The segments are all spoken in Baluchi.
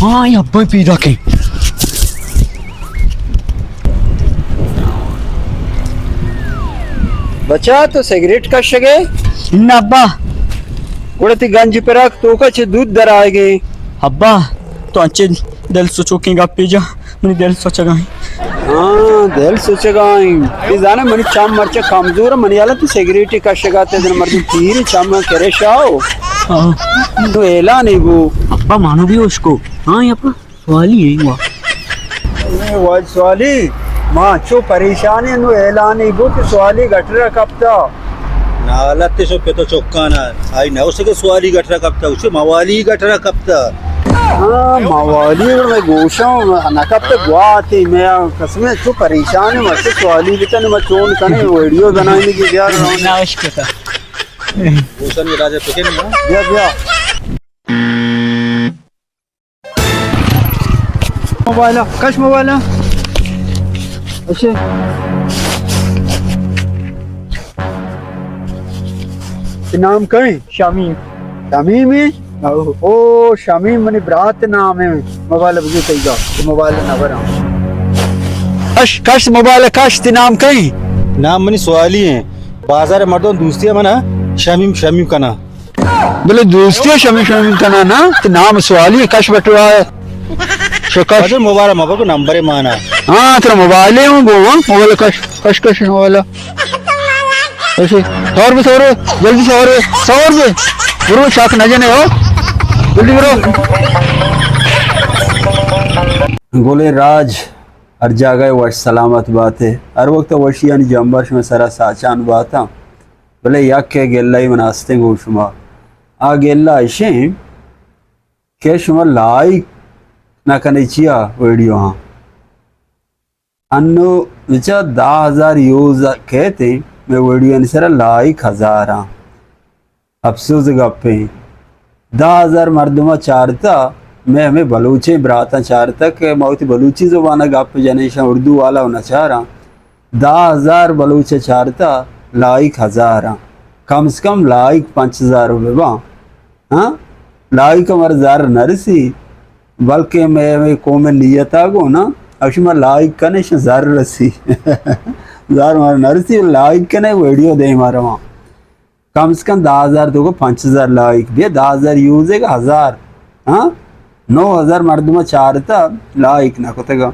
ہاں، اے ابا پیداک ایں۔ بچا، تو سگریٹ کشگ ئے؟ نہ ابا۔ گڑا تئی گنج پراک توکا چہ دود در آیگ ئے۔ ابا، تو انچیں دل سچوکیں گپے جا، منی دل سچگ ءَ ایں۔ ہاں، دل سچگ ءَ ایں۔ اے زانے منی چم مرچی کمزور ایں، منی ہیال ءَ تو سگریٹے کشگ ءَ ات، دن مردم پیر، چم کرش آؤ۔ ہاں۔ تو اعلان ہی بو۔ ابا مانو بھی اشکو۔ ہاں ابا، سوالی ایں وا۔ اے واج سوالی، ما چو پریشان ایں، نو اعلان ہی بو کہ سوالی گٹر ءَ کپتا۔ نالت شو پت ءُ چکانا، آئی نہ گوشت کہ سوالی گٹر ءَ کپتا، گوشت موالی گٹر ءَ کپتا۔ ہاں، موالی، گڑا مئے گوشاں نہ کپتا، گواتے، مئے قسم ایں، چو پریشان ایں، ما چو سوالی بکن، ما چون کنیں، ویڈیو بنائیں کہ بیار۔ نہ اشکتا۔ گوشانی علاج پکن نا۔ بیا، بیا۔ موبائل ءَ، کش موبائل ءَ۔ اچھا۔ تئی نام کئے؟ شمیم۔ شمیم ایں؟ او۔ او، شمیم منی برات نام ایں۔ موبائل بزو تئیگا۔ موبائل نہ براں۔ کش، کش موبائل ءَ، کش، تئی نام کئے؟ نام منی سوالی ایں۔ بازار ءَ مردم دوستی ءَ منا شمیم، شمیم کنا۔ بلے دوستی ءَ شمیم شمیم کنا نا، تئی نام سوالی ایں، کش بٹوا ءَ۔ شکش۔ اجل موبائل ءَ مبر کو نمبر مانا۔ ہاں، ترا موبائل ایں، ہوں گو، ہاں، موبائل کش، کش، کش، موبائل۔ ایسے، سوار بے، سوار بے، جلدی سوار بے، سوار بے۔ برو، چاک نہ جنے ہو۔ جلدی برو۔ گلیں راج، ہر جاگہ وش سلامت بات ئے۔ ہر وقت وشیانی جمبر شمئے سرا ساچان باتاں۔ بلے یک گلہ ای من استیں گوں شما۔ آ گلہ اشیں کہ شما لائک نہ کنے چیا ویڈیو ہاں۔ انو بچا دہ ہزار یوز کہتے، مئے ویڈیو آنی سرا لائک ہزار ہاں۔ افسوز گپیں۔ دہ ہزار مردماں چارتا، مئے ہمے بلوچیں براتاں چارتا کہ ما وتی بلوچی زبان ءَ گپ جنیں، شاں اردو والا و نہ چاراں۔ دہ ہزار بلوچ ءَ چارتا، لائک ہزار آں۔ کم سے کم لائک پنچ ہزار بہ باں۔ ہاں؟ لائک ءَ مارا زر نہ رسی، بلکہ مئے، مئے قوم ءِ نیت ءَ گوں نا، اشی ما لائک کنے، شاں زر رسی۔ زر مارا نہ رسی، لائک کنے، ویڈیو دیم ءَ رواں۔ کم سے کم دہ ہزار تو کو پنچ ہزار لائک بیا، دہ ہزار یوز ایک ہزار، ہاں؟ نو ہزار مردم چارتا، لائک نہ کتگا۔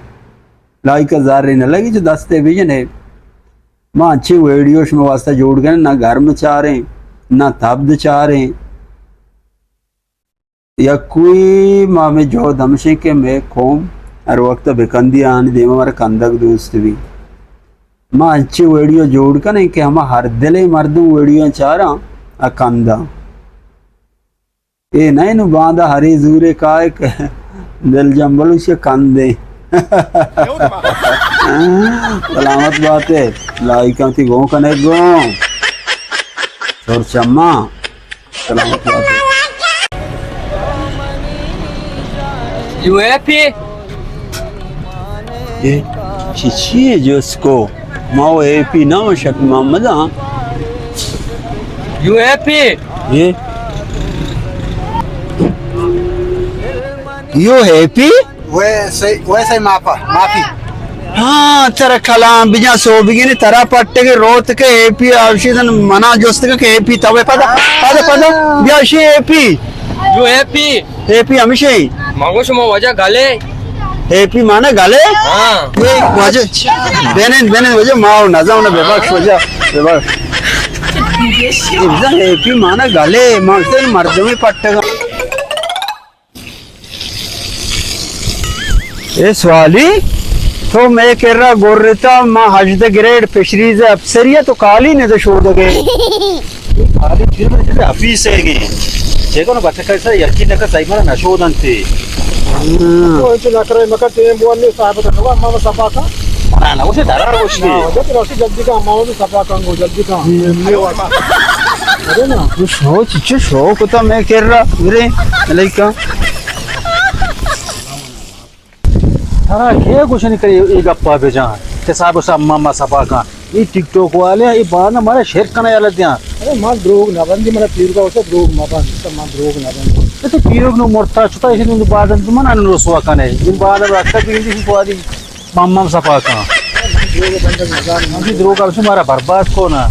لائک زر نہ لگی، جو دستے بجنے۔ ما انچیں ویڈیو شما واسطہ جوڑ کنیں، نہ گرم چاریں، نہ تبد چاریں۔ یکوئی ما ہمے جہد ہمشیں کہ مئے قوم ہر وقت بکندی آنی دیما مارا کندگ دوست بی۔ ما انچیں ویڈیو جوڑ کنیں کہ ہما ہر دلیں مردم ویڈیو چاراں ءُ کنداں۔ اے نہ نو باندا ہرے زورے کائے کہ دل جمبل اش کندیں۔ سلامت باتے، لائکاں تی گوں کنے گوں۔ سر چماں۔ سلامت بات۔ یو اے پی؟ اے چی چی ہے جو اس کو؟ ما وہ اے پی نہ ہوں، شفیع محمد ہاں۔ یو اے پی؟ یہ؟ یو اے پی؟ ویسے، ویسے مافا، معافی۔ ہاں، ترا کلام بجا سو بگینی، ترا پٹگی روت کہ اے پی آوشی دن منا جست کہ اے پی توے پدا، پدا، پدا، بیا شی اے پی۔ یو اے پی۔ اے پی ہمیشہ ہی۔ مگو شما وجہ گلے۔ اے پی مانا گلے؟ ہاں۔ اے وجہ، بینن، بینن وجہ ما نزم نہ ببخش وجہ، ببخش۔ اے بزن اے پی مانا گلے، مقصد مردمی پٹگا۔ اے سوالی، تو مئے کرا گورتا، ما ہژدہ گریڈ فشریز افسری، تو کالی ندے شودگے۔ کالی چیز چیز افیس ہے گے۔ چیکو نا بچہ کیسا یقین نہ کر، صحیح مرا نہ شودنتے۔ تو انچو نہ کرے، مکا ٹیم بوان نہیں، صاحب تو نگو، اما صفا کا۔ نہ، نہ، اسے درار وشی۔ نہ، جب راشی جلدی کا، اما تو صفا کا، گو جلدی کا۔ ارے نا۔ تو شو، چچو شو کتا مئے کرا، میرے علیکم۔ ترا کے گوشنی کرے اے گپا بجان کہ صاحب صاحب ما، ما صفا کن۔ اے ٹک ٹاک والے اے بار نہ مارا شیئر کنا یلا دیاں۔ ارے ما دروگ نہ بندی، منا پیر کا اسے دروگ ما بند، ما دروگ نہ بندی۔ تو پیرک نو مرتا، چتا ایشی تو بعد تو من انو رسوا کنے. این بعد رکھتا بیندی تو آدی مام مام صفا کن. ہم دروگ اب مارا برباد کو نا.